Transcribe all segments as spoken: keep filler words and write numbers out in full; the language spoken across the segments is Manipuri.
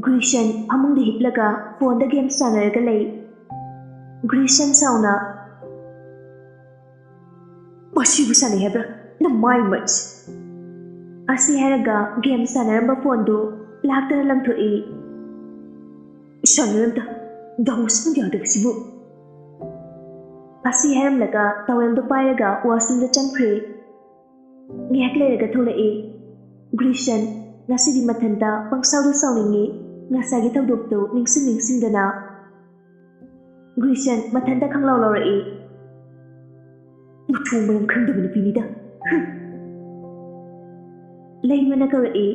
ꯒ꯭ꯔꯤꯁꯟ ꯐꯃꯨꯡꯗ ꯍꯤꯞꯂꯒ ꯐꯣꯟꯗ ꯒꯦꯝ ꯁꯥꯟꯅꯔꯒ ꯂꯩ꯫ ꯒ꯭ꯔꯤꯁꯟ ꯁꯥꯎꯅ, "ꯃꯁꯤꯕꯨ ꯁꯥꯟꯅꯩ ꯍꯥꯏꯕ꯭ꯔꯥ? ꯅꯃꯥꯏ ꯃꯠꯁ!" ꯑꯁꯤ ꯍꯥꯏꯔꯒ ꯒꯦꯝ ꯁꯥꯟꯅꯔꯝꯕ ꯐꯣꯟꯗꯨ ꯂꯥꯛꯇꯅ ꯂꯪꯊꯣꯛꯏ꯫ "ꯁꯥꯟꯅꯔꯝꯗ ꯗꯥꯎꯁꯤꯅ ꯌꯥꯗꯕꯁꯤꯕꯨ!" ꯑꯁꯤ ꯍꯥꯏꯔꯝꯂꯒ ꯇꯋꯦꯜꯗꯨ ꯄꯥꯏꯔꯒ ꯋꯥꯁꯔꯨꯝꯗ ꯆꯪꯈ꯭ꯔꯦ꯫ ꯉꯥꯏꯍꯥꯛ ꯂꯩꯔꯒ ꯊꯣꯛꯂꯛꯏ꯫ ꯒ꯭ꯔꯤꯁꯟ ꯉꯁꯤꯗꯤ ꯃꯊꯟꯇ ꯄꯪꯁꯥꯎꯗ ꯁꯥꯎꯅꯤꯡꯉꯤ꯫ ꯉꯁꯥꯏꯒꯤ ꯊꯧꯗꯣꯛꯇꯨ ꯅꯤꯡꯁꯤꯡ ꯅꯤꯡꯁꯤꯡꯗꯅ ꯒ꯭ꯔꯤꯁꯟ ꯃꯊꯟꯇ ꯈꯪꯂꯥꯎ ꯂꯥꯎꯔꯛꯏ꯫ "ꯃꯊꯣꯡ ꯃꯔꯝ ꯈꯪꯗꯕ ꯅꯨꯄꯤꯅꯤꯗ꯫" ꯍꯨꯝ꯫ ꯂꯩꯃꯅ ꯀꯧꯔꯛꯏ꯫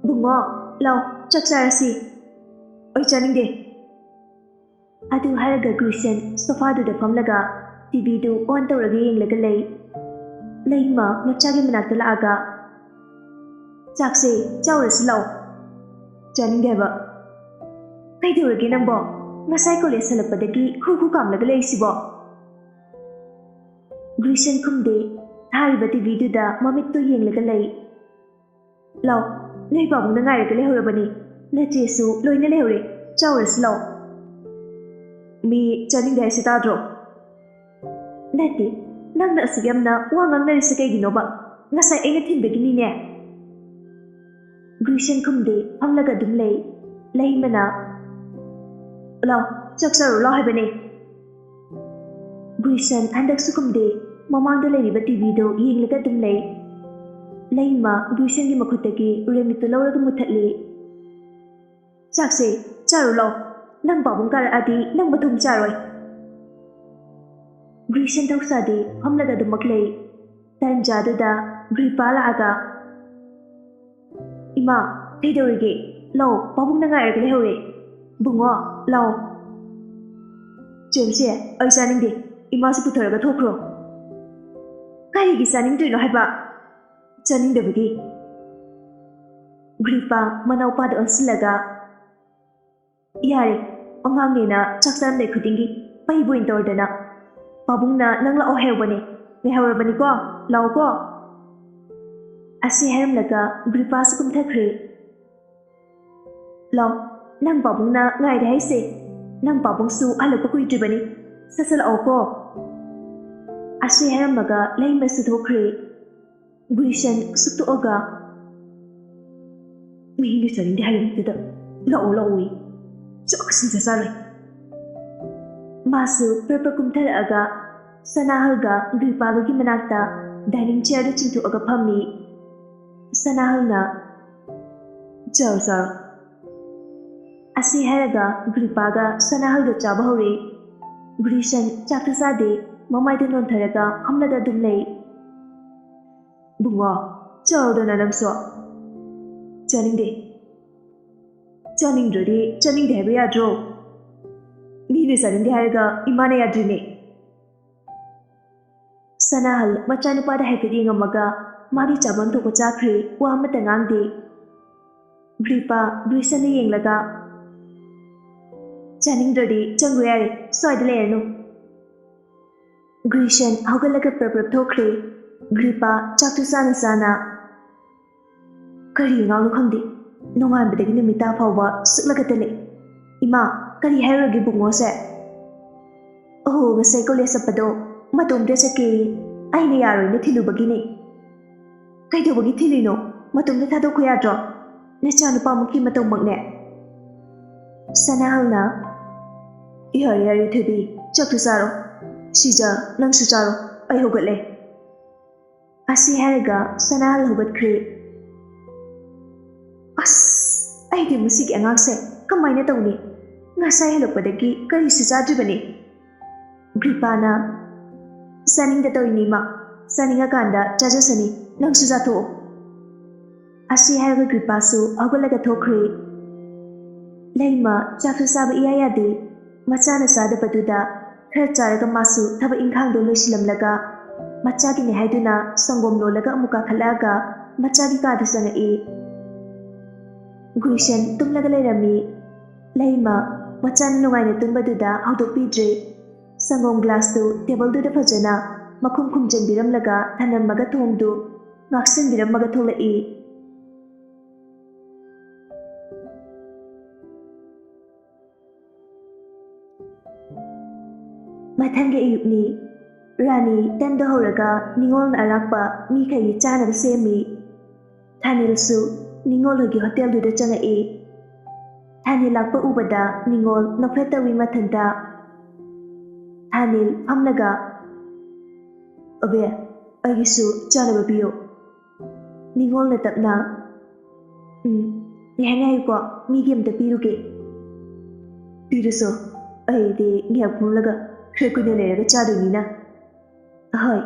"ꯕꯨꯡꯉꯣ, ꯂꯥꯎ, ꯆꯥꯛ ꯆꯥꯔꯁꯤ꯫" "ꯑꯩ ꯆꯥꯅꯤꯡꯗꯦ꯫" ꯑꯗꯨ ꯍꯥꯏꯔꯒ ꯒ꯭ꯔꯤꯁꯟ ꯁꯣꯐꯥꯗꯨꯗ ꯐꯝꯂꯒ ꯇꯤꯚꯤꯗꯨ ꯑꯣꯟ ꯇꯧꯔꯒ ꯌꯦꯡꯂꯒ ꯂꯩ꯫ ꯂꯩꯃ ꯃꯆꯥꯒꯤ ꯃꯅꯥꯛꯇ ꯂꯥꯛꯑꯒ, "ꯆꯥꯛꯁꯦ ꯆꯥꯎꯔꯁꯤ ꯂꯥꯛꯑꯣ꯫" "ꯆꯥꯅꯤꯡꯗꯦ ꯍꯥꯏꯕ꯫" "ꯀꯩꯗꯧꯔꯒꯦ ꯅꯪꯕꯣ? ꯉꯁꯥꯏ ꯀꯣꯂꯦꯖ ꯍꯜꯂꯛꯄꯗꯒꯤ ꯈꯨ ꯈꯨ ꯀꯥꯝꯂꯒ ꯂꯩꯔꯤꯁꯤꯕꯣ?" ꯒ꯭ꯔꯤꯁꯟ ꯈꯨꯝꯗꯦ꯫ ꯊꯥꯔꯤꯕ ꯇꯤꯚꯤꯗꯨꯗ ꯃꯃꯤꯠꯇꯨ ꯌꯦꯡꯂꯒ ꯂꯩ꯫ "ꯂꯥꯎ, ꯅꯣꯏ ꯄꯥꯕꯨꯡꯅ ꯉꯥꯏꯔꯒ ꯂꯩꯍꯧꯔꯕꯅꯤ꯫ ꯅꯆꯦꯁꯨ ꯂꯣꯏꯅ ꯂꯩꯍꯧꯔꯦ꯫ ꯆꯥꯎꯔꯁꯤ ꯂꯥꯎ꯫" "ꯃꯤ ꯆꯥꯅꯤꯡꯗꯦ ꯍꯥꯏꯁꯦ ꯇꯥꯗ꯭ꯔꯣ?" "ꯅꯠꯇꯦ, ꯅꯪꯅ ꯑꯁꯨꯛ ꯌꯥꯝꯅ ꯋꯥ ꯉꯥꯡꯅꯔꯤꯁꯦ ꯀꯩꯒꯤꯅꯣꯕ? ꯉꯁꯥꯏ ꯑꯩꯅ ꯊꯤꯟꯕꯒꯤꯅꯤꯅꯦ꯫" ꯒ꯭ꯔꯤꯁꯟ ꯈꯨꯝꯗꯦ, ꯐꯝꯂꯒ ꯑꯗꯨꯝ ꯂꯩ꯫ ꯂꯩꯃꯅ, "ꯂꯥꯎ, ꯆꯥꯛ ꯆꯥꯔꯨ ꯂꯥꯎ ꯍꯥꯏꯕꯅꯦ꯫" ꯒ꯭ꯔꯤꯁꯟ ꯍꯟꯗꯛꯁꯨ ꯈꯨꯝꯗꯦ, ꯃꯃꯥꯡꯗ ꯂꯩꯔꯤꯕ ꯇꯤꯚꯤꯗꯨ ꯌꯦꯡꯂꯒ ꯑꯗꯨꯝ ꯂꯩ꯫ ꯂꯩꯃ ꯒ꯭ꯔꯤꯁꯟꯒꯤ ꯃꯈꯨꯠꯇꯒꯤ ꯔꯦꯃꯤꯠꯇꯨ ꯂꯧꯔꯒ ꯃꯨꯊꯠꯂꯤ꯫ "ꯆꯥꯛꯁꯦ ꯆꯥꯔꯨ ꯂꯥꯎ, ꯅꯪ ꯄꯥꯕꯨꯡ ꯀꯥꯔꯛꯑꯗꯤ ꯅꯪ ꯃꯊꯣꯡ ꯆꯥꯔꯣꯏ꯫" ꯒ꯭ꯔꯤꯁꯟ ꯊꯧꯁꯥꯗꯦ, ꯐꯝꯂꯒ ꯑꯗꯨꯃꯛ ꯂꯩ꯫ ꯇꯟꯖꯥꯗꯨꯗ ꯒ꯭ꯔꯤꯄꯥ ꯂꯥꯛꯑꯒ, "ꯏꯃꯥ, ꯀꯩꯗꯧꯔꯤꯒꯦ? ꯂꯥꯎ, ꯄꯥꯕꯨꯡꯅ ꯉꯥꯏꯔꯒ ꯂꯩꯍꯧꯔꯦ꯫ ꯕꯨꯡꯉꯣ, ꯂꯥꯎ꯫" "ꯆꯦꯝꯁꯦ, ꯑꯩ ꯆꯥꯅꯤꯡꯗꯦ꯫ ꯏꯃꯥꯁꯨ ꯄꯨꯊꯔꯒ ꯊꯣꯛꯈ꯭ꯔꯣ꯫" "ꯀꯔꯤꯒꯤ ꯆꯥꯅꯤꯡꯗ꯭ꯔꯤꯅꯣ ꯍꯥꯏꯕ?" "ꯆꯥꯅꯤꯡꯗꯕꯒꯤ꯫" ꯒ꯭ꯔꯤꯄꯥ ꯃꯅꯥꯎꯄꯥꯗ ꯑꯣꯟꯁꯤꯜꯂꯒ, "ꯌꯥꯔꯦ, ꯑꯉꯥꯡꯅꯦꯅ ꯆꯥꯛ ꯆꯥꯔꯝꯗꯥꯏ ꯈꯨꯗꯤꯡꯒꯤ ꯄꯩꯕ ꯑꯣꯏꯅ ꯇꯧꯔꯗꯅ꯫ ꯄꯥꯕꯨꯡꯅ ꯅꯪ ꯂꯥꯛꯑꯣ ꯍꯥꯏꯍꯧꯕꯅꯦ꯫ ꯉꯥꯏꯍꯧꯔꯕꯅꯤꯀꯣ, ꯂꯥꯛꯑꯣꯀꯣ꯫" ꯑꯁꯤ ꯍꯥꯏꯔꯝꯂꯒ ꯒ꯭ꯔꯤꯄꯥꯁꯨ ꯀꯨꯝꯊꯈ꯭ꯔꯦ꯫ ꯂꯥꯎ, ꯅꯪ ꯄꯥꯕꯨꯡꯅ ꯉꯥꯏꯔꯦ ꯍꯥꯏꯁꯦ꯫ ꯅꯪ ꯄꯥꯕꯨꯡꯁꯨ ꯍꯜꯂꯛꯄ ꯀꯨꯏꯗ꯭ꯔꯤꯕꯅꯤ꯫ ꯁꯠ ꯁꯠ ꯂꯥꯛꯑꯣꯀꯣ꯫ ꯑꯁꯤ ꯍꯥꯏꯔꯝꯃꯒ ꯂꯩꯃꯁꯨ ꯊꯣꯛꯈ꯭ꯔꯦ꯫ ꯒ꯭ꯔꯤꯁꯟ ꯎꯁꯨꯛ ꯇꯣꯛꯑꯒ, "ꯃꯤꯅ ꯆꯥꯅꯤꯡꯗꯦ ꯍꯥꯏꯔꯤꯕꯗꯨꯗ ꯂꯥꯛꯑꯣ ꯂꯥꯛꯑꯣꯌꯦ꯫ ꯆꯥꯛ ꯁꯤꯡꯖ ꯆꯥꯔꯣꯏ꯫" ꯃꯥꯁꯨ ꯄ꯭ꯔꯞ ꯄ꯭ꯔꯞ ꯀꯨꯝꯊꯔꯛꯑꯒ ꯁꯅꯥꯍꯜꯒ ꯒ꯭ꯔꯤꯄꯥꯒꯒꯤ ꯃꯅꯥꯛꯇ dining chairꯗ ꯆꯤꯡꯊꯣꯛꯑꯒ ꯐꯝꯃꯤ꯫ ꯁꯅꯥꯍꯜꯅ, "ꯆꯥꯔꯣ, ꯆꯥꯔꯣ꯫" ꯑꯁꯤ ꯍꯥꯏꯔꯒ ꯒ꯭ꯔꯤꯄꯥꯒ ꯁꯅꯥꯍꯜꯒ ꯆꯥꯕ ꯍꯧꯔꯦ꯫ ꯒ꯭ꯔꯤꯁꯟ ꯆꯥꯛꯁꯨ ꯆꯥꯗꯦ, ꯃꯃꯥꯏꯗ ꯅꯣꯟꯊꯔꯒ ꯐꯝꯂꯒ ꯑꯗꯨꯝ ꯂꯩ꯫ "ꯕꯨꯡꯉꯣ, ꯆꯥꯔꯣꯗꯅ ꯅꯪꯁꯨ꯫" "ꯆꯥꯅꯤꯡꯗꯦ꯫" "ꯆꯥꯅꯤꯡꯗ꯭ꯔꯗꯤ ꯆꯥꯅꯤꯡꯗꯦ ꯍꯥꯏꯕ ꯌꯥꯗ꯭ꯔꯣ? ꯃꯤꯅ ꯆꯥꯅꯤꯡꯗꯦ ꯍꯥꯏꯔꯒ ꯏꯃꯥꯅ ꯌꯥꯗ꯭ꯔꯤꯅꯦ꯫" ꯁꯅꯥꯍꯜ ꯃꯆꯥꯅꯨꯄꯥꯗ ꯍꯥꯏꯐꯦꯠ ꯌꯦꯡꯉꯝꯃꯒ ꯃꯥꯗꯤ ꯆꯥꯐꯝ ꯊꯣꯛꯄ ꯆꯥꯈ꯭ꯔꯦ, ꯋꯥ ꯑꯃꯠꯇ ꯉꯥꯡꯗꯦ꯫ ꯒ꯭ꯔꯤꯄꯥ ꯒ꯭ꯔꯤꯁꯟꯗ ꯌꯦꯡꯂꯒ, "ꯆꯥꯅꯤꯡꯗ꯭ꯔꯗꯤ ꯆꯪꯈ꯭ꯔꯣ ꯌꯥꯔꯦ, ꯁ꯭ꯋꯥꯏꯗ ꯂꯩꯔꯅꯨ꯫" ꯒ꯭ꯔꯤꯁꯟ ꯍꯧꯒꯠꯂꯒ ꯄ꯭ꯔꯞ ꯄ꯭ꯔꯞ ꯊꯣꯛꯈ꯭ꯔꯦ꯫ ꯒ꯭ꯔꯤꯄꯥ ꯆꯥꯛꯇꯨ ꯆꯥꯅ ꯆꯥꯅ, "ꯀꯔꯤ ꯑꯉꯥꯡꯅꯣ ꯈꯪꯗꯦ, ꯅꯣꯡꯉꯥꯟꯕꯗꯒꯤ ꯅꯨꯃꯤꯠ ꯇꯥ ꯐꯥꯎꯕ ꯁꯨꯛꯂꯒꯇ ꯂꯩ꯫ ꯏꯃꯥ, ꯀꯔꯤ ꯍꯥꯏꯔꯨꯔꯒꯦ ꯕꯨꯡꯉꯣꯁꯦ? ꯑꯣꯍꯣ, ꯉꯁꯥꯏ ꯀꯣꯂꯦꯖ ꯆꯠꯄꯗꯣ ꯃꯇꯣꯝꯇ ꯆꯠꯀꯦꯌꯦ, ꯑꯩꯅ ꯌꯥꯔꯣꯏꯅ ꯊꯤꯜꯂꯨꯕꯒꯤꯅꯦ꯫" "ꯀꯩꯗꯧꯕꯒꯤ ꯊꯤꯜꯂꯤꯅꯣ? ꯃꯇꯣꯝꯇ ꯊꯥꯗꯣꯛꯈꯣ ꯌꯥꯗ꯭ꯔꯣ? ꯅꯆꯥꯅꯨꯄꯥꯃꯛꯀꯤ ꯃꯇꯧꯃꯛꯅꯦ꯫" ꯁꯅꯥꯍꯜꯅ, "ꯌꯥꯔꯦ, ꯌꯥꯔꯦ ꯊꯣꯏꯕꯤ, ꯆꯥꯛꯇꯨ ꯆꯥꯔꯣ꯫ ꯁꯤꯖ, ꯅꯪꯁꯨ ꯆꯥꯔꯣ, ꯑꯩ ꯍꯧꯒꯠꯂꯦ꯫" ꯑꯁꯤ ꯍꯥꯏꯔꯒ ꯁꯅꯥꯍꯜ ꯍꯧꯒꯠꯈ꯭ꯔꯦ꯫ "ꯑꯁ, ꯑꯩꯗꯤ ꯃꯁꯤꯒꯤ ꯑꯉꯥꯡꯁꯦ ꯀꯃꯥꯏꯅ ꯇꯧꯅꯤ? ꯉꯁꯥꯏ ꯍꯜꯂꯛꯄꯗꯒꯤ ꯀꯔꯤꯁꯨ ꯆꯥꯗ꯭ꯔꯤꯕꯅꯤ꯫" ꯒ꯭ꯔꯤꯄꯥꯅ, "ꯆꯥꯅꯤꯡꯗ ꯇꯧꯔꯤꯅꯤ ꯏꯃꯥ, ꯆꯥꯅꯤꯡꯉꯀꯥꯟꯗ ꯆꯥꯖꯁꯅꯤ, ꯅꯪꯁꯨ ꯆꯥꯊꯣꯛꯑꯣ꯫" ꯑꯁꯤ ꯍꯥꯏꯔꯒ ꯒ꯭ꯔꯤꯄꯥꯁꯨ ꯍꯧꯒꯠꯂꯒ ꯊꯣꯛꯈ꯭ꯔꯦ꯫ ꯂꯩꯃ ꯆꯥꯛꯁꯨ ꯆꯥꯕ ꯏꯌꯥ ꯌꯥꯗꯦ꯫ ꯃꯆꯥꯅ ꯆꯥꯗꯕꯗꯨꯗ ꯈꯔ ꯆꯥꯔꯒ ꯃꯥꯁꯨ ꯊꯕꯛ ꯏꯪꯈꯥꯡꯗꯣ ꯂꯣꯏꯁꯤꯜꯂꯝꯂꯒ ꯃꯆꯥꯒꯤꯅꯦ ꯍꯥꯏꯗꯨꯅ ꯁꯪꯒꯣꯝ ꯂꯣꯜꯂꯒ ꯑꯃꯨꯛ ꯀꯥꯈꯠꯂꯛꯑꯒ ꯃꯆꯥꯒꯤ ꯀꯥꯗ ꯆꯪꯉꯛꯏ꯫ ꯒꯨꯏꯁꯟ ꯇꯨꯝꯂꯒ ꯂꯩꯔꯝꯃꯤ꯫ ꯂꯩꯃ ꯃꯆꯥꯅ ꯅꯨꯡꯉꯥꯏꯅ ꯇꯨꯝꯕꯗꯨꯗ ꯍꯧꯗꯣꯛꯄꯤꯗ꯭ꯔꯦ꯫ ꯁꯪꯒꯣꯝ ꯒ꯭ꯂꯥꯁꯇꯨ ꯇꯦꯕꯜꯗꯨꯗ ꯐꯖꯅ ꯃꯈꯨꯝ ꯈꯨꯝꯖꯤꯟꯕꯤꯔꯝꯂꯒ ꯊꯅꯝꯃꯒ ꯊꯣꯡꯗꯨ ꯉꯥꯛꯁꯤꯟꯕꯤꯔꯝꯃꯒ ꯊꯣꯛꯂꯛꯏ꯫ ꯃꯊꯪꯒꯤ ꯑꯌꯨꯛꯅꯤ꯫ ꯔꯥꯅꯤ ꯇꯟꯗ ꯍꯧꯔꯒ ꯅꯤꯉꯣꯜꯅ ꯑꯔꯥꯛꯄ ꯃꯤꯈꯩꯒꯤ ꯆꯥꯅꯕ ꯁꯦꯝꯃꯤ꯫ ꯊꯥꯅꯤꯜꯁꯨ ꯅꯤꯉꯣꯜ ꯍꯣꯏꯒꯤ ꯍꯣꯇꯦꯜꯗꯨꯗ ꯆꯪꯉꯛꯏ꯫ ꯊꯥꯅꯤꯜ ꯂꯥꯛꯄ ꯎꯕꯗ ꯅꯤꯉꯣꯜ ꯅꯣꯛꯐꯦꯠ ꯇꯧꯏ ꯃꯊꯟꯇ꯫ ꯊꯥꯅꯤꯜ ꯐꯝꯂꯒ, "ꯑꯕꯦ, ꯑꯩꯒꯤꯁꯨ ꯆꯥꯅꯕ ꯄꯤꯌꯨ꯫" ꯅꯤꯉꯣꯜꯅ ꯇꯞꯅ, "ꯎꯝ, ꯉꯥꯏꯍꯥꯛ ꯉꯥꯏꯌꯨꯀꯣ, ꯃꯤꯒꯤ ꯑꯝꯇ ꯄꯤꯔꯨꯒꯦ꯫" "ꯄꯤꯔꯨꯁꯣ, ꯑꯩꯗꯤ ꯉꯥꯏꯍꯥꯛ ꯐꯝꯂꯒ ꯈꯔ ꯀꯨꯏꯅ ꯂꯩꯔꯒ ꯆꯥꯗꯣꯏꯅꯤꯅ꯫" "ꯑꯍꯣꯏ꯫"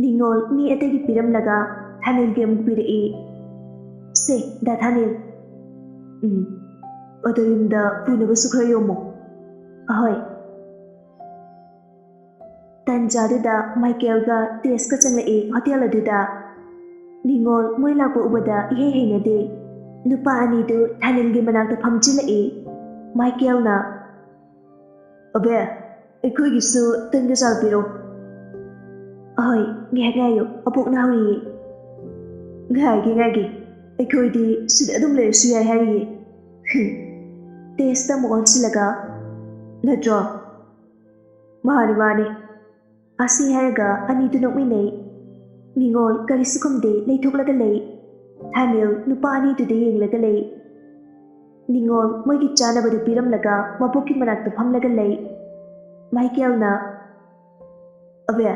ꯅꯤꯉꯣꯜ ꯃꯤ ꯑꯇꯩꯒꯤ ꯄꯤꯔꯝꯂꯒ ꯊꯥꯅꯤꯜꯒꯤ ꯑꯃꯨꯛ ꯄꯤꯔꯛꯏ꯫ "ꯁꯦ, ꯗꯥ ꯊꯥꯅꯤꯜ꯫" "ꯎꯝ, ꯑꯗꯣ ꯌꯨꯝꯗ ꯄꯨꯅꯕꯁꯨ ꯈꯔ ꯌꯣꯝꯃꯣ꯫" "ꯑꯍꯣꯏ꯫" ꯇꯟꯖꯥꯗꯨꯗ ꯃꯥꯏꯀꯦꯜꯒ ꯇꯦꯁꯀ ꯆꯪꯂꯛꯏ ꯍꯣꯇꯦꯜ ꯑꯗꯨꯗ꯫ ꯅꯤꯉꯣꯜ ꯃꯣꯏ ꯂꯥꯛꯄ ꯎꯕꯗ ꯏꯍꯩ ꯍꯩꯅꯗꯦ꯫ ꯅꯨꯄꯥ ꯑꯅꯤꯗꯨ ꯊꯥꯅꯤꯜꯒꯤ ꯃꯅꯥꯛꯇ ꯐꯝꯖꯤꯜꯂꯛꯏ꯫ ꯃꯥꯏꯀꯦꯜꯅ, "ꯑꯕꯦ, ꯑꯩꯈꯣꯏꯒꯤꯁꯨ ꯇꯟꯒ ꯆꯥ ꯄꯤꯔꯣ꯫" "ꯑꯍꯣꯏ, ꯉꯥꯏꯍꯥꯛ ꯉꯥꯏꯌꯨ, ꯑꯕꯣꯛꯅ ꯍꯧꯔꯤꯌꯦ꯫" "ꯉꯥꯏꯒꯦ, ꯉꯥꯏꯒꯦ꯫ ꯑꯩꯈꯣꯏꯗꯤ ꯁꯤꯗ ꯑꯗꯨꯝ ꯂꯩꯔꯁꯨ ꯌꯥꯏ ꯍꯥꯏꯔꯤꯌꯦ꯫" ꯍꯨꯝ꯫ ꯇꯦꯁꯇ ꯑꯃꯨꯛ ꯑꯣꯟꯁꯤꯜꯂꯒ, "ꯅꯠꯇ꯭ꯔꯣ?" "ꯃꯥꯅꯤ, ꯃꯥꯅꯤ꯫" ꯑꯁꯤ ꯍꯥꯏꯔꯒ ꯑꯅꯤꯗꯨ ꯅꯣꯛꯃꯤꯟꯅꯩ꯫ ꯅꯤꯉꯣꯜ ꯀꯔꯤꯁꯨ ꯈꯨꯝꯗꯦ, ꯂꯩꯊꯣꯛꯂꯒ ꯂꯩ꯫ ꯊꯥꯅꯤꯜ ꯅꯨꯄꯥ ꯑꯅꯤꯗꯨꯗ ꯌꯦꯡꯂꯒ ꯂꯩ꯫ ꯅꯤꯉꯣꯜ ꯃꯣꯏꯒꯤ ꯆꯥꯅꯕꯗꯨ ꯄꯤꯔꯝꯂꯒ ꯃꯕꯣꯛꯀꯤ ꯃꯅꯥꯛꯇ ꯐꯝꯂꯒ ꯂꯩ꯫ ꯃꯥꯏꯀꯦꯜꯅ, "ꯑꯕꯦ,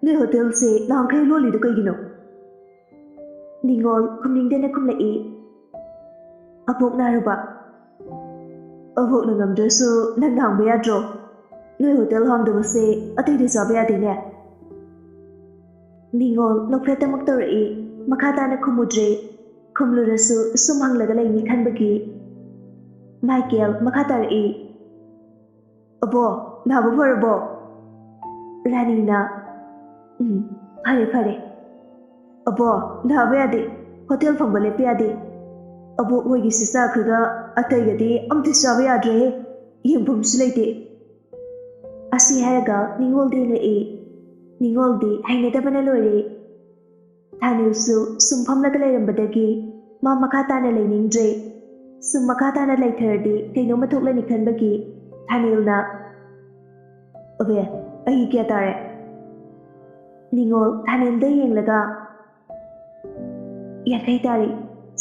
ꯅꯣꯏ ꯍꯣꯇꯦꯜꯁꯦ ꯅꯍꯥꯟꯈꯩ ꯂꯣꯜꯂꯤꯗꯨ ꯀꯩꯒꯤꯅꯣ?" ꯅꯤꯉꯣꯜ ꯈꯨꯝꯅꯤꯡꯗꯅ ꯈꯨꯝꯂꯛꯏ꯫ "ꯑꯕꯣꯛ ꯅꯥꯔꯨꯕ꯫" "ꯑꯕꯣꯛꯅ ꯉꯝꯗ꯭ꯔꯁꯨ ꯅꯪꯅ ꯍꯥꯡꯕ ꯌꯥꯗ꯭ꯔꯣ? ꯅꯣꯏ ꯍꯣꯇꯦꯜ ꯍꯥꯡꯗꯕꯁꯦ ꯑꯇꯩꯗ ꯆꯥꯕ ꯌꯥꯗꯦꯅꯦ꯫" ꯅꯤꯉꯣꯜ ꯅꯣꯛꯐꯦꯠꯇꯃꯛ ꯇꯧꯔꯛꯏ꯫ ꯃꯈꯥ ꯇꯥꯅ ꯈꯨꯝꯃꯨꯗ꯭ꯔꯦ꯫ ꯈꯨꯝꯂꯨꯔꯁꯨ ꯁꯨꯝ ꯍꯪꯂꯒ ꯂꯩꯅꯤ ꯈꯟꯕꯒꯤ꯫ ꯃꯥꯏꯀꯦꯜ ꯃꯈꯥ ꯇꯥꯔꯛꯏ꯫ "ꯑꯕꯣ, ꯅꯥꯕ ꯐꯔꯕꯣ?" ꯔꯥꯅꯤꯅ, "ꯎꯝ, ꯐꯔꯦ, ꯐꯔꯦ꯫ ꯑꯕꯣ, ꯅꯥꯕ ꯌꯥꯗꯦ꯫ ꯍꯣꯇꯦꯜ ꯐꯝꯕ ꯂꯦꯞꯄ ꯌꯥꯗꯦ꯫ ꯑꯕꯣꯛ ꯍꯣꯏꯒꯤꯁꯤ ꯆꯥꯈ꯭ꯔꯒ ꯑꯇꯩꯒꯗꯤ ꯑꯝꯇ ꯆꯥꯕ ꯌꯥꯗ꯭ꯔꯦꯍꯦ꯫ ꯌꯦꯡꯐꯝꯁꯨ ꯂꯩꯇꯦ꯫" ꯑꯁꯤ ꯍꯥꯏꯔꯒ ꯅꯤꯉꯣꯜꯗ ꯌꯦꯡꯂꯛꯏ꯫ ꯅꯤꯉꯣꯜꯗꯤ ꯍꯩꯅꯗꯕꯅ ꯂꯣꯏꯔꯦ꯫ ꯊꯥꯅꯤꯜꯁꯨ ꯁꯨꯝ ꯐꯝꯂꯒ ꯂꯩꯔꯝꯕꯗꯒꯤ ꯃꯥ ꯃꯈꯥ ꯇꯥꯅ ꯂꯩꯅꯤꯡꯗ꯭ꯔꯦ꯫ ꯁꯨꯝ ꯃꯈꯥ ꯇꯥꯅ ꯂꯩꯊꯔꯗꯤ ꯀꯩꯅꯣꯝꯃ ꯊꯣꯛꯂꯅꯤ ꯈꯟꯕꯒꯤ ꯊꯥꯅꯤꯜꯅ, "ꯑꯕꯦ, ꯑꯩ ꯀꯌꯥ ꯇꯥꯔꯦ?" ꯅꯤꯉꯣꯜ ꯊꯥꯅꯦꯜꯗ ꯌꯦꯡꯂꯒ, "ꯌꯥꯡꯈꯩ ꯇꯥꯔꯦ,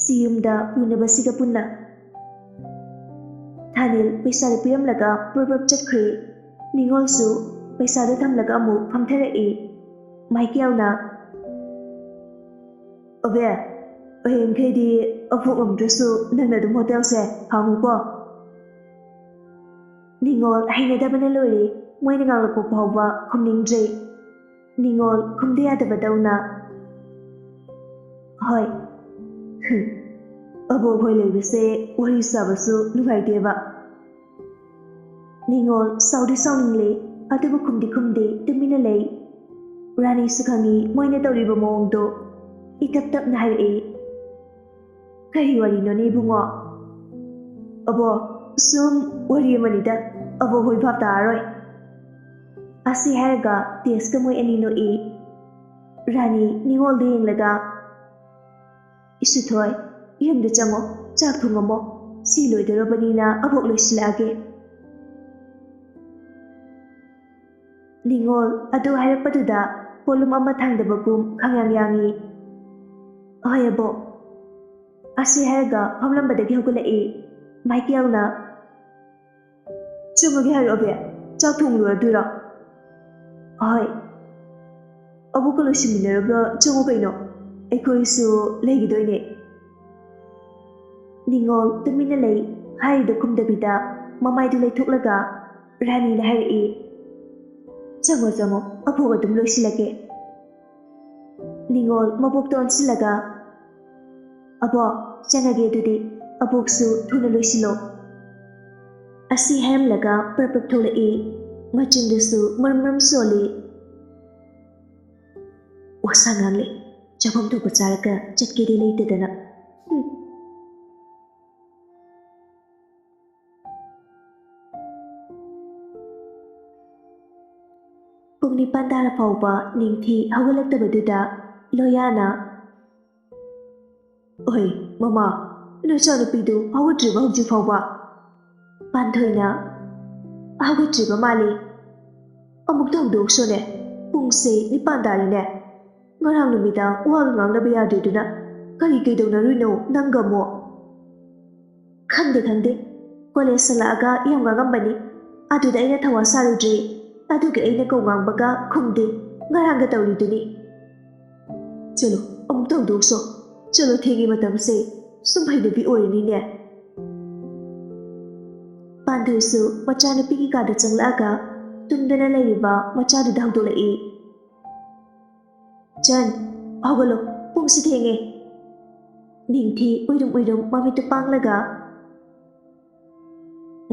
ꯁꯤ ꯌꯨꯝꯗ ꯄꯨꯅꯕꯁꯤꯒ ꯄꯨꯟꯅ꯫" ꯊꯥꯅꯦꯜ ꯄꯩꯁꯥꯗꯨ ꯄꯤꯔꯝꯂꯒ ꯄ꯭ꯔꯞ ꯄ꯭ꯔꯞ ꯆꯠꯈ꯭ꯔꯦ꯫ ꯅꯤꯉꯣꯜꯁꯨ ꯄꯩꯁꯥꯗꯨ ꯊꯝꯂꯒ ꯑꯃꯨꯛ ꯐꯝꯊꯔꯛꯏ꯫ ꯃꯥꯏꯀꯦꯜꯅ, "ꯑꯕꯦ, ꯍꯌꯦꯡꯈꯩꯗꯤ ꯑꯐꯨ ꯉꯝꯗ꯭ꯔꯁꯨ ꯅꯪꯅ ꯑꯗꯨꯝ ꯍꯣꯇꯦꯜꯁꯦ ꯍꯥꯡꯉꯨꯀꯣ꯫" ꯅꯤꯉꯣꯜ ꯍꯩꯅꯗꯕꯅ ꯂꯣꯏꯔꯦ꯫ ꯃꯣꯏꯅ ꯉꯥꯡꯂꯛꯄ ꯐꯥꯎꯕ ꯈꯨꯝꯅꯤꯡꯗ꯭ꯔꯦ꯫ ꯅꯤꯉꯣꯜ ꯈꯨꯝꯗ ꯌꯥꯗꯕꯗꯧꯅ, "ꯍꯣꯏ꯫" ꯍꯨꯝ, ꯑꯕꯣꯛ ꯍꯣꯏ ꯂꯩꯕꯁꯦ ꯋꯥꯔꯤ ꯁꯥꯕꯁꯨ ꯅꯨꯡꯉꯥꯏꯇꯦꯕ꯫ ꯅꯤꯉꯣꯜ ꯁꯥꯎꯗꯤ ꯁꯥꯎꯅꯤꯡꯂꯦ, ꯑꯗꯨꯕꯨ ꯈꯨꯝꯗꯤ ꯈꯨꯝꯗꯦ, ꯇꯨꯃꯤꯟꯅ ꯂꯩ꯫ ꯔꯥꯅꯤꯁꯨ ꯈꯪꯉꯤ ꯃꯣꯏꯅ ꯇꯧꯔꯤꯕ ꯃꯑꯣꯡꯗꯣ꯫ ꯏꯇꯞ ꯇꯞꯅ ꯍꯥꯏꯔꯛꯏ, "ꯀꯔꯤ ꯋꯥꯔꯤꯅꯣꯅꯦ ꯏꯕꯨꯡꯉꯣ?" "ꯑꯕꯣ, ꯁꯨꯝ ꯋꯥꯔꯤ ꯑꯃꯅꯤꯗ, ꯑꯕꯣꯛ ꯍꯣꯏ ꯚꯥꯞ ꯇꯥꯔꯔꯣꯏ꯫" ꯑꯁꯤ ꯍꯥꯏꯔꯒ ꯇꯦꯖꯀ ꯃꯣꯏ ꯑꯅꯤ ꯅꯣꯛꯏ꯫ ꯔꯥꯅꯤ ꯅꯤꯉꯣꯜꯗ ꯌꯦꯡꯂꯒ, "ꯏꯁꯨꯊꯣꯏ, ꯌꯨꯝꯗ ꯆꯪꯉꯣ, ꯆꯥꯛ ꯊꯣꯡꯉꯝꯃꯣ꯫ ꯁꯤ ꯂꯣꯏꯗꯣꯔꯕꯅꯤꯅ ꯑꯕꯣꯛ ꯂꯣꯏꯁꯤꯜꯂꯛꯑꯒꯦ꯫" ꯅꯤꯉꯣꯜ ꯑꯗꯨ ꯍꯥꯏꯔꯛꯄꯗꯨꯗ ꯄꯣꯠꯂꯨꯝ ꯑꯃ ꯊꯥꯡꯗꯕꯒꯨꯝ ꯈꯪꯌꯥꯡ ꯌꯥꯡꯏ꯫ "ꯍꯣꯏ ꯑꯕꯣꯛ꯫" ꯑꯁꯤ ꯍꯥꯏꯔꯒ ꯐꯝꯂꯝꯕꯗꯒꯤ ꯍꯧꯒꯠꯂꯛꯏ꯫ ꯃꯥꯏꯀꯦꯜꯅ, "ꯆꯪꯉꯒꯦ ꯍꯥꯏꯔꯣ ꯑꯕꯦ? ꯆꯥꯛ ꯊꯣꯡꯂꯨꯔꯗꯣꯏꯔꯣ?" "ꯍꯣꯏ꯫" "ꯑꯕꯣꯛꯀ ꯂꯣꯏꯁꯤꯟꯃꯤꯟꯅꯔꯒ ꯆꯪꯉꯨ ꯀꯩꯅꯣ, ꯑꯩꯈꯣꯏꯁꯨ ꯂꯩꯈꯤꯗꯣꯏꯅꯦ꯫" ꯅꯤꯉꯣꯜ ꯇꯨꯃꯤꯟꯅ ꯂꯩ꯫ ꯍꯥꯏꯔꯤꯗꯨ ꯈꯨꯝꯗꯕꯤꯗ ꯃꯃꯥꯏꯗꯨ ꯂꯩꯊꯣꯛꯂꯒ ꯔꯥꯅꯤꯅ ꯍꯥꯏꯔꯛꯏ, "ꯆꯪꯉꯣ, ꯆꯪꯉꯣ, ꯑꯕꯣꯛ ꯑꯗꯨꯝ ꯂꯣꯏꯁꯤꯜꯂꯒꯦ꯫" ꯅꯤꯉꯣꯜ ꯃꯕꯣꯛꯇ ꯑꯣꯟꯁꯤꯜꯂꯒ, "ꯑꯕꯣꯛ, ꯆꯪꯉꯒꯦ ꯑꯗꯨꯗꯤ, ꯑꯕꯣꯛꯁꯨ ꯊꯨꯅ ꯂꯣꯏꯁꯤꯜꯂꯣ꯫" ꯑꯁꯤ ꯍꯥꯏꯔꯝꯂꯒ ꯄ꯭ꯔꯞ ꯄ꯭ꯔꯞ ꯊꯣꯛꯂꯛꯏ꯫ ꯃꯆꯤꯟꯗꯨꯁꯨ ꯃꯔꯨꯝ ꯃꯔꯨꯝ ꯁꯣꯜꯂꯤ꯫ ꯋꯥꯁꯥ ꯉꯥꯡꯂꯦ, ꯆꯥꯐꯝ ꯊꯣꯛꯄ ꯆꯥꯔꯒ ꯆꯠꯀꯦꯗꯤ ꯂꯩꯇꯗꯅ꯫ ꯍꯨꯝ꯫ ꯄꯨꯡ ꯅꯤꯄꯥꯟ ꯇꯥꯔ ꯐꯥꯎꯕ ꯅꯤꯡꯊꯤ ꯍꯧꯒꯠꯂꯛꯇꯕꯗꯨꯗ ꯂꯣꯌꯥꯅ, "ꯑꯣꯏ, ꯃꯃꯥ, ꯅꯆꯥꯅꯨꯄꯤꯗꯨ ꯍꯧꯒꯠꯇ꯭ꯔꯤꯕ ꯍꯧꯖꯤꯛ ꯐꯥꯎꯕ?" ꯄꯥꯟꯊꯣꯏꯅ, "ꯍꯧꯒꯠꯇ꯭ꯔꯤꯕ ꯃꯥꯜꯂꯤ꯫" ꯑꯃꯨꯛꯇ ꯍꯧꯗꯣꯛꯁꯣꯅꯦ꯫ ꯄꯨꯡꯁꯦ ꯅꯤꯄꯥꯟ ꯇꯥꯔꯦꯅꯦ꯫ ꯉꯔꯥꯡ ꯅꯨꯃꯤꯗꯥꯡ ꯋꯥꯒ ꯉꯥꯡꯅꯕ ꯌꯥꯗ꯭ꯔꯤꯗꯨꯅ ꯀꯔꯤ ꯀꯩꯗꯧꯅꯔꯨꯏꯅꯣ ꯅꯪꯒ ꯑꯃꯨꯛ? ꯈꯪꯗꯦ, ꯈꯪꯗꯦ꯫ ꯀꯣꯂꯦꯖ ꯍꯜꯂꯛꯑꯒ ꯌꯥꯝ ꯉꯥꯡꯉꯝꯕꯅꯤ꯫ ꯑꯗꯨꯗ ꯑꯩꯅ ꯊꯧꯋꯥ ꯁꯥꯔꯨꯗ꯭ꯔꯦ꯫ ꯑꯗꯨꯒꯤ ꯑꯩꯅ ꯀꯧ ꯉꯥꯡꯕꯒ ꯈꯨꯝꯗꯦ꯫ ꯉꯔꯥꯡꯒ ꯇꯧꯔꯤꯗꯨꯅꯤ꯫ ꯆꯠꯂꯣ, ꯑꯃꯨꯛꯇ ꯍꯧꯗꯣꯛꯁꯣ꯫ ꯆꯠꯂꯣ, ꯊꯦꯡꯉꯦ ꯃꯇꯝꯁꯦ꯫ ꯁꯨꯝ ꯍꯩꯅꯕꯤ ꯑꯣꯏꯔꯅꯤꯅꯦ꯫ ꯄꯥꯟꯊꯣꯏꯁꯨ ꯃꯆꯥꯅꯨꯄꯤꯒꯤ ꯀꯥꯗ ꯆꯪꯂꯛꯑꯒ ꯇꯨꯝꯗꯅ ꯂꯩꯔꯤꯕ ꯃꯆꯥꯗꯨꯗ ꯍꯧꯗꯣꯛꯂꯛꯏ꯫ "ꯆꯟ, ꯍꯧꯒꯠꯂꯣ, ꯄꯨꯡꯁꯤ ꯊꯦꯡꯉꯦ꯫" ꯅꯤꯡꯊꯤ ꯎꯏꯔꯨꯝ ꯎꯏꯔꯨꯝ ꯃꯃꯤꯠꯇꯨ ꯄꯥꯡꯂꯒ,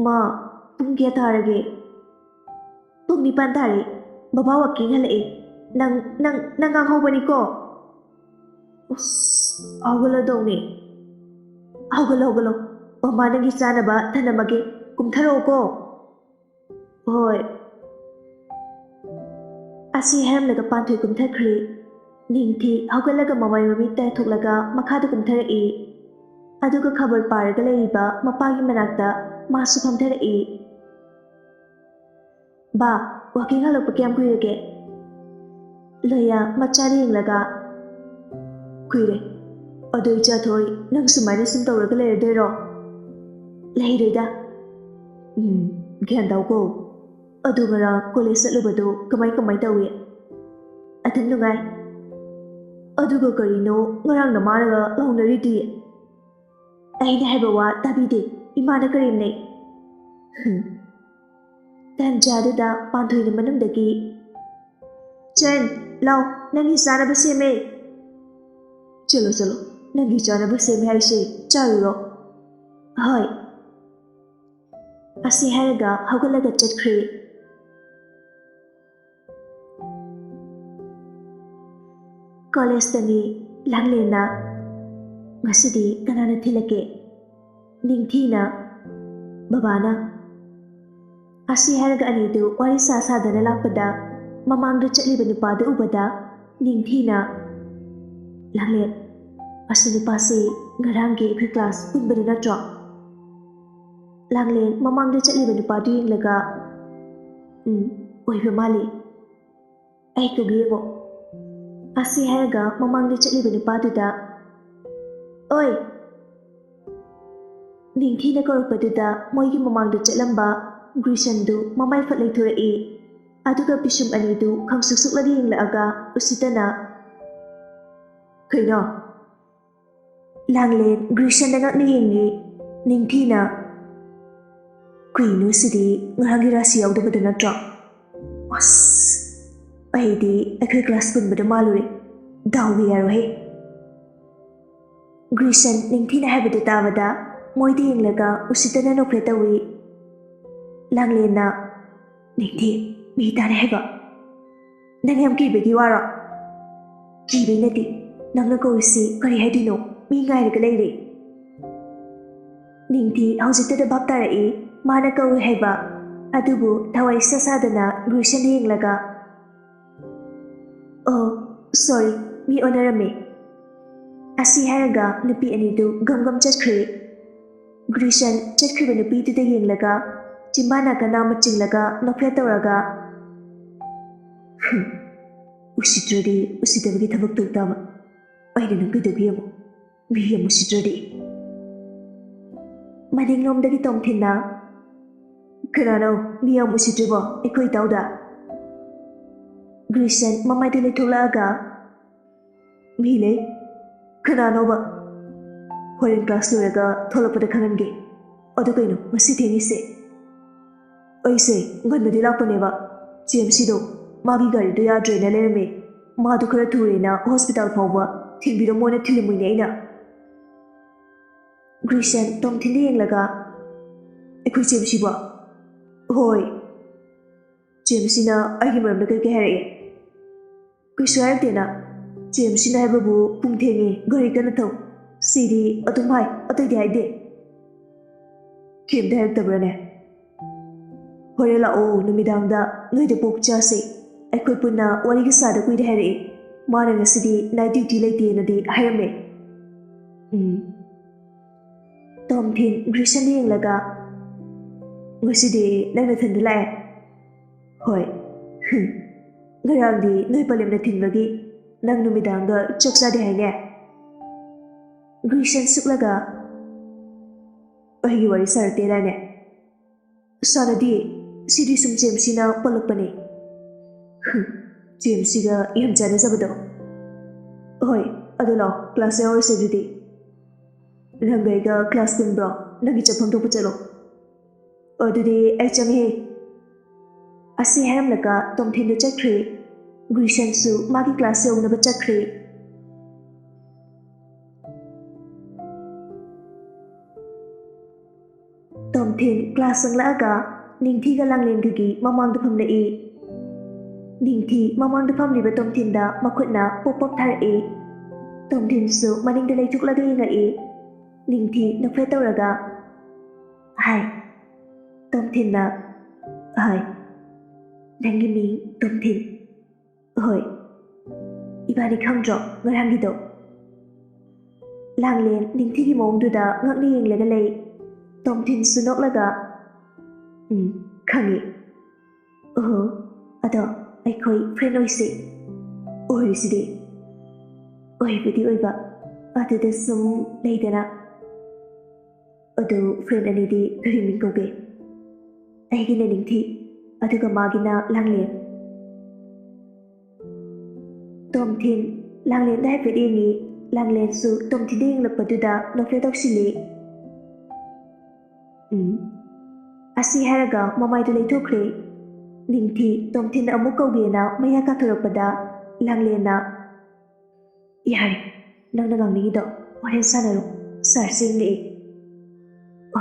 "ꯃꯥ, ꯄꯨꯡ ꯀꯌꯥ ꯇꯥꯔꯒꯦ?" "ꯄꯨꯡ ꯅꯤꯄꯥꯟ ꯇꯥꯔꯦ꯫ ꯕꯕꯥ ꯋꯥꯀꯤꯡ ꯍꯜꯂꯛꯑꯦ꯫ ꯅꯪ, ꯅꯪ, ꯅꯪ ꯉꯥꯡꯍꯧꯕꯅꯤꯀꯣ?" "ꯑꯁ, ꯍꯧꯒꯠꯂꯗꯧꯅꯦ꯫" "ꯍꯧꯒꯠꯂꯣ, ꯍꯧꯒꯠꯂꯣ꯫ ꯃꯃꯥ ꯅꯪꯒꯤ ꯆꯥꯅꯕ ꯊꯅꯝꯃꯒꯦ꯫ ꯀꯨꯝꯊꯔꯛꯑꯣꯀꯣ꯫" "ꯍꯣꯏ꯫" ꯑꯁꯤ ꯍꯥꯏꯔꯝꯂꯒ ꯄꯥꯟꯊꯣꯏ ꯀꯨꯝꯊꯈ꯭ꯔꯦ꯫ ꯅꯤꯡꯊꯤ ꯍꯧꯒꯠꯂꯒ ꯃꯃꯥꯏ ꯃꯃꯤꯠ ꯇꯥꯊꯣꯛꯂꯒ ꯃꯈꯥꯗ ꯀꯨꯝꯊꯔꯛꯏ꯫ ꯑꯗꯨꯒ ꯈꯕꯔ ꯄꯥꯔꯒ ꯂꯩꯔꯤꯕ ꯃꯄꯥꯒꯤ ꯃꯅꯥꯛꯇ ꯃꯥꯁꯨ ꯐꯝꯊꯔꯛꯏ꯫ "ꯕꯥ, ꯋꯥꯀꯤꯡ ꯍꯜꯂꯛꯄ ꯀꯌꯥꯝ ꯀꯨꯏꯔꯒꯦ?" ꯂꯣꯌꯥ ꯃꯆꯥꯗ ꯌꯦꯡꯂꯒ, "ꯀꯨꯏꯔꯦ꯫ ꯑꯗꯣ ꯏꯆꯥꯊꯣꯏ, ꯅꯪ ꯁꯨꯃꯥꯏꯅ ꯁꯨꯝ ꯇꯧꯔꯒ ꯂꯩꯔꯗꯣꯏꯔꯣ?" "ꯂꯩꯔꯣꯏꯗ꯫" "ꯎꯝ, ꯒ꯭ꯌꯥꯟ ꯇꯥꯎꯀꯣ꯫ ꯑꯗꯨ ꯉꯔꯥꯡ ꯀꯣꯂꯦꯖ ꯆꯠꯂꯨꯕꯗꯣ ꯀꯃꯥꯏ ꯀꯃꯥꯏ ꯇꯧꯏ?" "ꯑꯗꯨꯝ ꯅꯨꯡꯉꯥꯏ꯫" "ꯑꯗꯨꯒ ꯀꯔꯤꯅꯣ ꯉꯔꯥꯡ ꯅꯃꯥꯅꯒ ꯂꯥꯎꯅꯔꯤꯗꯤ?" "ꯑꯩꯅ ꯍꯥꯏꯕ ꯋꯥ ꯇꯥꯕꯤꯗꯦ, ꯏꯃꯥꯅ ꯀꯔꯦꯝꯅꯩ꯫" ꯍꯨꯝ꯫ ꯇꯟꯖꯥꯗꯨꯗ ꯄꯥꯟꯊꯣꯏꯅ ꯃꯅꯨꯡꯗꯒꯤ, "ꯆꯟ, ꯂꯥꯎ, ꯅꯪꯒꯤ ꯆꯥꯅꯕ ꯁꯦꯝꯃꯦ꯫" "ꯆꯠꯂꯣ, ꯆꯠꯂꯣ, ꯅꯪꯒꯤ ꯆꯥꯅꯕ ꯁꯦꯝꯃꯦ ꯍꯥꯏꯁꯦ, ꯆꯥꯔꯨꯔꯣ꯫" "ꯍꯣꯏ꯫" ꯑꯁꯤ ꯍꯥꯏꯔꯒ ꯍꯧꯒꯠꯂꯒ ꯆꯠꯈ꯭ꯔꯦ꯫ ꯀꯣꯂꯦꯖꯇꯅꯤ꯫ ꯂꯥꯡꯂꯦꯟꯅ, "ꯉꯁꯤꯗꯤ ꯀꯅꯥꯅ ꯊꯤꯜꯂꯛꯀꯦ?" ꯅꯤꯡꯊꯤꯅ, "ꯕꯕꯥꯅ꯫" ꯑꯁꯤ ꯍꯥꯏꯔꯒ ꯑꯅꯤꯗꯨ ꯋꯥꯔꯤ ꯁꯥ ꯁꯥꯗꯅ ꯂꯥꯛꯄꯗ, ꯃꯃꯥꯡꯗ ꯆꯠꯂꯤꯕ ꯅꯨꯄꯥꯗꯨ ꯎꯕꯗ, ꯅꯤꯡꯊꯤꯅ, "ꯂꯥꯡꯂꯦꯟ, ꯑꯁꯤ ꯅꯨꯄꯥꯁꯤ ꯉꯔꯥꯡꯒꯤ ꯑꯩꯈꯣꯏ ꯀ꯭ꯂꯥꯁ ꯄꯨꯟꯕꯗꯨ ꯅꯠꯇ꯭ꯔꯣ?" ꯂꯥꯡꯂꯦꯟ ꯃꯃꯥꯡꯗ ꯆꯠꯂꯤꯕ ꯅꯨꯄꯥꯗꯨ ꯌꯦꯡꯂꯒ, "ꯎꯝ, ꯑꯣꯏꯕ ꯃꯥꯜꯂꯤ꯫ ꯑꯩ ꯀꯧꯒꯦ ꯌꯦꯡꯉꯣ꯫ ꯑꯁꯤ ꯍꯥꯏꯔꯒ ꯃꯃꯥꯡꯗ ꯆꯠꯂꯤꯕ ꯅꯨꯄꯥꯗꯨꯗ, "ꯑꯣꯏ!" ꯅꯤꯡꯊꯤꯅ ꯀꯧꯔꯛꯄꯗꯨꯗ ꯃꯣꯏꯒꯤ ꯃꯃꯥꯡꯗ ꯆꯠꯂꯝꯕ ꯒ꯭ꯔꯤꯁꯟꯗꯨ ꯃꯃꯥꯏ ꯐꯠ ꯂꯩꯊꯣꯔꯛꯏ꯫ ꯑꯗꯨꯒ ꯄꯤꯁꯨꯝ ꯑꯅꯤꯗꯨ ꯈꯪꯁꯨꯛ ꯁꯨꯛꯂꯒ ꯌꯦꯡꯂꯛꯑꯒ ꯎꯁꯤꯠꯇꯅ, "ꯀꯩꯅꯣ?" ꯂꯥꯡꯂꯦꯟ ꯒ꯭ꯔꯤꯁꯟꯗ ꯉꯛꯅ ꯌꯦꯡꯉꯤ꯫ ꯅꯤꯡꯊꯤꯅ, "ꯀꯩꯅꯣ ꯁꯤꯗꯤ, ꯉꯔꯥꯡꯒꯤ ꯔꯥꯁꯤ ꯌꯥꯎꯗꯕꯗꯨ ꯅꯠꯇ꯭ꯔꯣ? ꯑꯁ, ꯑꯩꯗꯤ ꯑꯩꯈꯣꯏ ꯀ꯭ꯂꯥꯁ ꯄꯨꯟꯕꯗ ꯃꯥꯜꯂꯨꯔꯦ꯫ ꯗꯥꯎꯒ ꯌꯥꯔꯣꯍꯦ!" ꯒ꯭ꯔꯤꯁꯟ ꯅꯤꯡꯊꯤꯅ ꯍꯥꯏꯕꯗꯨ ꯇꯥꯕꯗ ꯃꯣꯏꯗ ꯌꯦꯡꯂꯒ ꯎꯁꯤꯠꯇꯅ ꯅꯣꯛꯐꯦꯠ ꯇꯧꯏ꯫ ꯂꯥꯡꯂꯦꯟꯅ, "ꯅꯤꯡꯊꯤ, ꯃꯤ ꯇꯥꯔꯦ ꯍꯥꯏꯕ꯫ ꯅꯪ ꯌꯥꯝ ꯀꯤꯕꯒꯤ ꯋꯥꯔꯣ?" "ꯀꯤꯕꯩ ꯅꯠꯇꯦ꯫ ꯅꯪꯅ ꯀꯧꯔꯤꯁꯤ ꯀꯔꯤ ꯍꯥꯏꯗꯣꯏꯅꯣ? ꯃꯤ ꯉꯥꯏꯔꯒ ꯂꯩꯔꯦ꯫" ꯅꯤꯡꯊꯤ ꯍꯧꯖꯤꯛꯇꯗ ꯚꯥꯞ ꯇꯥꯔꯛꯏ, ꯃꯥꯅ ꯀꯧꯔꯤ ꯍꯥꯏꯕ꯫ ꯑꯗꯨꯕꯨ ꯊꯋꯥꯏ ꯏꯁꯥ ꯁꯥꯗꯅ ꯒ꯭ꯔꯤꯁꯟꯗ ꯌꯦꯡꯂꯒ, "ꯑꯣ, ꯁꯣꯔꯤ, ꯃꯤ ꯑꯣꯟꯅꯔꯝꯃꯦ꯫" ꯑꯁꯤ ꯍꯥꯏꯔꯒ ꯅꯨꯄꯤ ꯑꯅꯤꯗꯨ ꯒꯝ ꯒꯝ ꯆꯠꯈ꯭ꯔꯦ꯫ ꯒ꯭ꯔꯤꯁꯟ ꯆꯠꯈ꯭ꯔꯤꯕ ꯅꯨꯄꯤꯗꯨꯗ ꯌꯦꯡꯂꯒ ꯆꯤꯝꯕꯥꯟ ꯅꯥꯀꯟꯅ ꯑꯃ ꯆꯤꯡꯂꯒ ꯅꯣꯛꯐꯦꯠ ꯇꯧꯔꯒ, "ꯍꯨꯝ, ꯎꯁꯤꯠꯇ꯭ꯔꯗꯤ ꯎꯁꯤꯠꯇꯕꯒꯤ ꯊꯕꯛ ꯇꯧ ꯇꯥꯕ꯫ ꯑꯩꯅ ꯅꯪ ꯀꯩꯗꯧꯒꯦ ꯌꯦꯡꯉꯣ, ꯃꯤ ꯌꯥꯝ ꯎꯁꯤꯠꯇ꯭ꯔꯗꯤ꯫" ꯃꯅꯤꯡꯂꯣꯝꯗꯒꯤ ꯇꯣꯝꯊꯤꯟꯅ, "ꯀꯅꯥꯅꯣ ꯃꯤ ꯌꯥꯝ ꯎꯁꯤꯠꯇ꯭ꯔꯤꯕꯣ ꯑꯩꯈꯣꯏ ꯏꯇꯥꯎꯗ?" ꯒ꯭ꯔꯤꯁꯟ ꯃꯃꯥꯏꯗ ꯂꯩꯊꯣꯛꯂꯛꯑꯒ, "ꯃꯤ ꯂꯩ꯫" "ꯀꯅꯥꯅꯣꯕ?" "ꯍꯣꯔꯦꯟ ꯀ꯭ꯂꯥꯁ ꯂꯣꯏꯔꯒ ꯊꯣꯛꯂꯛꯄꯗ ꯈꯪꯍꯟꯒꯦ꯫ ꯑꯗꯨ ꯀꯩꯅꯣ ꯉꯁꯤ ꯊꯦꯡꯉꯤꯁꯦ?" "ꯑꯩꯁꯦ ꯉꯟꯅꯗꯤ ꯂꯥꯛꯄꯅꯦꯕ, ꯖꯦꯝꯁꯤꯗꯣ ꯃꯥꯒꯤ ꯒꯥꯔꯤꯗꯣ ꯌꯥꯗ꯭ꯔꯦꯅ ꯂꯩꯔꯝꯃꯦ꯫ ꯃꯥꯗꯣ ꯈꯔ ꯊꯨꯔꯦꯅ ꯍꯣꯁꯄꯤꯇꯥꯜ ꯐꯥꯎꯕ ꯊꯤꯟꯕꯤꯔꯝꯃꯣꯅ ꯊꯤꯜꯂꯝꯃꯤꯅꯦ ꯑꯩꯅ꯫" ꯒ꯭ꯔꯤꯁꯟ ꯇꯣꯝꯊꯤꯟꯗ ꯌꯦꯡꯂꯒ, "ꯑꯩꯈꯣꯏ ꯖꯦꯝꯁꯤꯕꯣ?" "ꯍꯣꯏ꯫ ꯖꯦꯝꯁꯤꯅ ꯑꯩꯒꯤ ꯃꯔꯝꯗ ꯀꯩ ꯀꯩ ꯍꯥꯏꯔꯛꯑꯦ?" "ꯀꯩꯁꯨ ꯍꯥꯏꯔꯛꯇꯦꯅ꯫ ꯖꯦꯝꯁꯤꯅ ꯍꯥꯏꯕꯕꯨ ꯄꯨꯡ ꯊꯦꯡꯉꯦ, ꯒꯥꯔꯤ ꯀꯟꯅ ꯊꯧ, ꯁꯤꯗꯤ ꯑꯗꯨꯝ ꯍꯥꯏ, ꯑꯇꯩꯗꯤ ꯍꯥꯏꯗꯦ꯫ ꯀꯩꯝꯇ ꯍꯥꯏꯔꯛꯇꯕ꯭ꯔꯥꯅꯦ?" "ꯍꯣꯔꯦꯟ ꯂꯥꯛꯑꯣ, ꯅꯨꯃꯤꯗꯥꯡꯗ ꯅꯣꯏꯗ ꯄꯣꯛ ꯆꯥꯁꯦ꯫ ꯑꯩꯈꯣꯏ ꯄꯨꯟꯅ ꯋꯥꯔꯤꯒ ꯁꯥꯗ ꯀꯨꯏꯔꯦ ꯍꯥꯏꯔꯛꯑꯦ꯫ ꯃꯥꯅ ꯉꯁꯤꯗꯤ ꯅꯥꯏꯠ ꯗ꯭ꯌꯨꯇꯤ ꯂꯩꯇꯦꯅꯗꯤ ꯍꯥꯏꯔꯝꯃꯦ꯫" ꯎꯝ꯫ ꯇꯣꯝꯊꯤꯟ ꯒ꯭ꯔꯤꯁꯟꯗ ꯌꯦꯡꯂꯒ, "ꯉꯁꯤꯗꯤ ꯅꯪ ꯅꯊꯟꯗ ꯂꯥꯛꯑꯦ?" ꯍꯣꯏ꯫ ꯍꯨꯝ꯫ ꯉꯔꯥꯡꯗꯤ ꯅꯣꯏ ꯄꯂꯦꯝꯅ ꯊꯤꯟꯕꯒꯤ ꯅꯪ ꯅꯨꯃꯤꯗꯥꯡꯗ ꯆꯥꯛ ꯆꯥꯗꯦ ꯍꯥꯏꯅꯦ? ꯒ꯭ꯔꯤꯁꯟ ꯁꯨꯛꯂꯒ, ꯑꯩꯒꯤ ꯋꯥꯔꯤ ꯁꯥꯔꯛꯇꯦꯗꯥꯏꯅꯦ? ꯁꯥꯟꯅꯗꯦ꯫ ꯁꯤꯗꯤ ꯁꯨꯝ ꯖꯦꯝꯁꯤꯅ ꯄꯜꯂꯛꯄꯅꯦ꯫ ꯍꯨꯝ, ꯖꯦꯝꯁꯤꯒ ꯌꯥꯝ ꯆꯥꯟꯅꯖꯕꯗꯣ꯫ ꯍꯣꯏ, ꯑꯗꯨ ꯂꯥꯛꯑꯣ, ꯀ꯭ꯂꯥꯁ ꯌꯥꯎꯔꯁꯦ ꯑꯗꯨꯗꯤ꯫ ꯅꯪꯒ ꯑꯩꯒ ꯀ꯭ꯂꯥꯁ ꯄꯨꯟꯕ꯭ꯔꯣ? ꯅꯪꯒꯤ ꯆꯠꯐꯝ ꯊꯣꯛꯄ ꯆꯠꯂꯣ꯫ ꯑꯗꯨꯗꯤ ꯑꯩ ꯆꯪꯉꯦ꯫ ꯑꯁꯤ ꯍꯥꯏꯔꯝꯂꯒ ꯇꯣꯝꯊꯤꯟꯗꯨ ꯆꯠꯈ꯭ꯔꯦ꯫ ꯒ꯭ꯔꯤꯁꯟꯁꯨ ꯃꯥꯒꯤ ꯀ꯭ꯂꯥꯁ ꯌꯧꯅꯕ ꯆꯠꯈ꯭ꯔꯦ꯫ ꯇꯣꯝꯊꯤꯟ ꯀ꯭ꯂꯥꯁ ꯆꯪꯂꯛꯑꯒ ꯅꯤꯡꯊꯤꯒ ꯂꯥꯡꯂꯦꯟꯒꯒꯤ ꯃꯃꯥꯡꯗ ꯐꯝꯂꯛꯏ꯫ ꯅꯤꯡꯊꯤ ꯃꯃꯥꯡꯗ ꯐꯝꯂꯤꯕ ꯇꯣꯝꯊꯤꯟꯗ ꯃꯈꯨꯠꯅ ꯄꯣꯞ ꯄꯣꯞ ꯊꯥꯔꯛꯏ꯫ ꯇꯣꯝꯊꯤꯟꯁꯨ ꯃꯅꯤꯡꯗ ꯂꯩꯊꯣꯛꯂꯒ ꯌꯦꯡꯉꯛꯏ꯫ ꯅꯤꯡꯊꯤ ꯅꯣꯛꯐꯦꯠ ꯇꯧꯔꯒ, "ꯍꯥꯏ꯫" ꯇꯣꯝꯊꯤꯟꯅ, "ꯍꯥꯏ꯫ ꯅꯪꯒꯤ ꯃꯤꯡ ꯇꯣꯝꯊꯤꯟ?" "ꯍꯣꯏ꯫ ꯏꯕꯥꯅꯤ ꯈꯪꯗ꯭ꯔꯣ ꯉꯔꯥꯡꯒꯤꯗꯣ?" ꯂꯥꯡꯂꯦꯟ ꯅꯤꯡꯊꯤꯒꯤ ꯃꯑꯣꯡꯗꯨꯗ ꯉꯛꯅ ꯌꯦꯡꯂꯒ ꯂꯩ꯫ ꯇꯣꯝꯊꯤꯟꯁꯨ ꯅꯣꯛꯂꯒ, "ꯎꯝ, ꯈꯪꯉꯤ꯫ ꯑꯣꯍꯣ, ꯑꯗꯣ ꯑꯩꯈꯣꯏ ꯐ꯭ꯔꯦꯟ ꯑꯣꯏꯁꯤ꯫" "ꯑꯣꯏꯔꯤꯁꯤꯗꯤ꯫" "ꯑꯣꯏꯕꯨꯗꯤ ꯑꯣꯏꯕ, ꯑꯗꯨꯗ ꯁꯨꯝ ꯂꯩꯗꯅ꯫" "ꯑꯗꯨ ꯐ꯭ꯔꯦꯟ ꯑꯅꯤꯗꯤ ꯀꯔꯤ ꯃꯤꯡ ꯀꯧꯒꯦ?" "ꯑꯩꯒꯤꯅ ꯅꯤꯡꯊꯤ, ꯑꯗꯨꯒ ꯃꯥꯒꯤꯅ ꯂꯥꯡꯂꯦꯟ꯫" ꯇꯣꯝꯊꯤꯟ ꯂꯥꯡꯂꯦꯟꯗ ꯍꯥꯏꯐꯦꯠ ꯌꯦꯡꯉꯤ꯫ ꯂꯥꯡꯂꯦꯟꯁꯨ ꯇꯣꯝꯊꯤꯟꯗ ꯌꯦꯡꯂꯛꯄꯗꯨꯗ ꯅꯣꯛꯐꯦꯠ ꯇꯧꯁꯤꯜꯂꯤ꯫ "ꯎꯝ꯫" ꯑꯁꯤ ꯍꯥꯏꯔꯒ ꯃꯃꯥꯏꯗꯨ ꯂꯩꯊꯣꯛꯈ꯭ꯔꯦ꯫ ꯅꯤꯡꯊꯤ ꯇꯣꯝꯊꯤꯟ ꯑꯃꯨꯛ ꯀꯧꯒꯦꯅ ꯃꯌꯥ ꯀꯥꯊꯣꯔꯛꯄꯗ ꯂꯥꯡꯂꯦꯟꯅ, "ꯌꯥꯔꯦ, ꯅꯪꯅ ꯉꯥꯡꯅꯤꯡꯉꯤꯗꯣ ꯍꯣꯔꯦꯟ ꯁꯥꯟꯅꯔꯣ, ꯁꯥꯔ ꯆꯦꯡꯂꯛꯑꯦ꯫"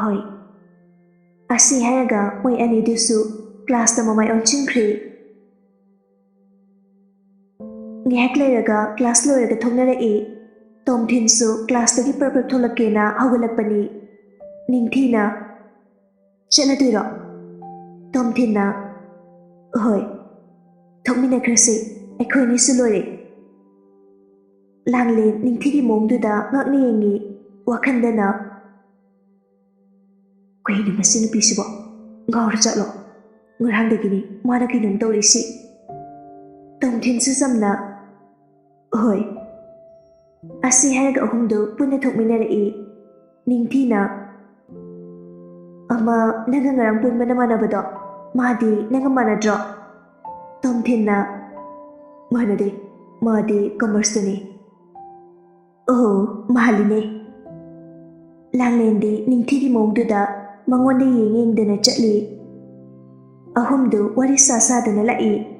"ꯍꯣꯏ꯫" ꯑꯁꯤ ꯍꯥꯏꯔꯒ ꯃꯣꯏ ꯑꯅꯤꯗꯨꯁꯨ ꯀ꯭ꯂꯥꯁꯇ ꯃꯃꯥꯏ ꯑꯣꯟꯁꯤꯟꯈ꯭ꯔꯦ꯫ ꯉꯥꯏꯍꯥꯛ ꯂꯩꯔꯒ ꯀ꯭ꯂꯥꯁ ꯂꯣꯏꯔꯒ ꯊꯣꯛꯅꯔꯛꯏ꯫ ꯇꯣꯝꯊꯤꯟꯁꯨ ꯀ꯭ꯂꯥꯁꯇꯒꯤ ꯄ꯭ꯔꯞ ꯄ꯭ꯔꯞ ꯊꯣꯛꯂꯛꯀꯦꯅ ꯍꯧꯒꯠꯂꯛꯄꯅꯤ꯫ ꯅꯤꯡꯊꯤꯅ, "ꯆꯠꯂꯗꯣꯏꯔꯣ?" ꯇꯣꯝꯊꯤꯟꯅ, "ꯍꯣꯏ, ꯊꯣꯛꯃꯤꯟꯅꯈ꯭ꯔꯁꯤ, ꯑꯩꯈꯣꯏ ꯑꯅꯤꯁꯨ ꯂꯣꯏꯔꯦ꯫" ꯂꯥꯡꯂꯦꯟ ꯅꯤꯡꯊꯤꯒꯤ ꯃꯑꯣꯡꯗꯨꯗ ꯉꯛꯅ ꯌꯦꯡꯉꯤ꯫ ꯋꯥꯈꯟꯗꯅ, "ꯀꯩꯅꯣ ꯃꯁꯤ ꯅꯨꯄꯤꯁꯤꯕꯣ? ꯉꯥꯎꯔ ꯆꯠꯂꯣ?" ꯉꯔꯥꯡꯗꯒꯤꯅꯤ ꯃꯥꯅ ꯀꯩꯅꯣꯝ ꯇꯧꯔꯤꯁꯤ꯫ ꯇꯣꯝꯊꯤꯟꯁꯨ ꯆꯝꯅ, "ꯍꯣꯏ"꯫ ꯑꯁꯤ ꯍꯥꯏꯔꯒ ꯑꯍꯨꯝꯗꯨ ꯄꯨꯟꯅ ꯊꯣꯛꯃꯤꯟꯅꯔꯛꯏ꯫ ꯅꯤꯡꯊꯤꯅ, "ꯑꯃ ꯅꯪꯒ ꯉꯔꯥꯡ ꯄꯨꯟꯕ ꯅꯃꯥꯟꯅꯕꯗꯣ, ꯃꯥꯗꯤ ꯅꯪꯒ ꯃꯥꯟꯅꯗ꯭ꯔꯣ?" ꯇꯣꯝꯊꯤꯟꯅ, "ꯃꯥꯟꯅꯗꯦ, ꯃꯥꯗꯤ ꯀꯃꯔꯁꯇꯅꯤ"꯫ "ꯑꯣ, ꯃꯥꯜꯂꯤꯅꯦ"꯫ ꯂꯥꯡꯂꯦꯟꯗꯤ ꯅꯤꯡꯊꯤꯒꯤ ꯃꯑꯣꯡꯗꯨꯗ ꯃꯉꯣꯟꯗ ꯌꯦꯡ ꯌꯦꯡꯗꯅ ꯆꯠꯂꯤ꯫ ꯑꯍꯨꯝꯗꯨ ꯋꯥꯔꯤ ꯁꯥ ꯁꯥꯗꯅ ꯂꯥꯛꯏ꯫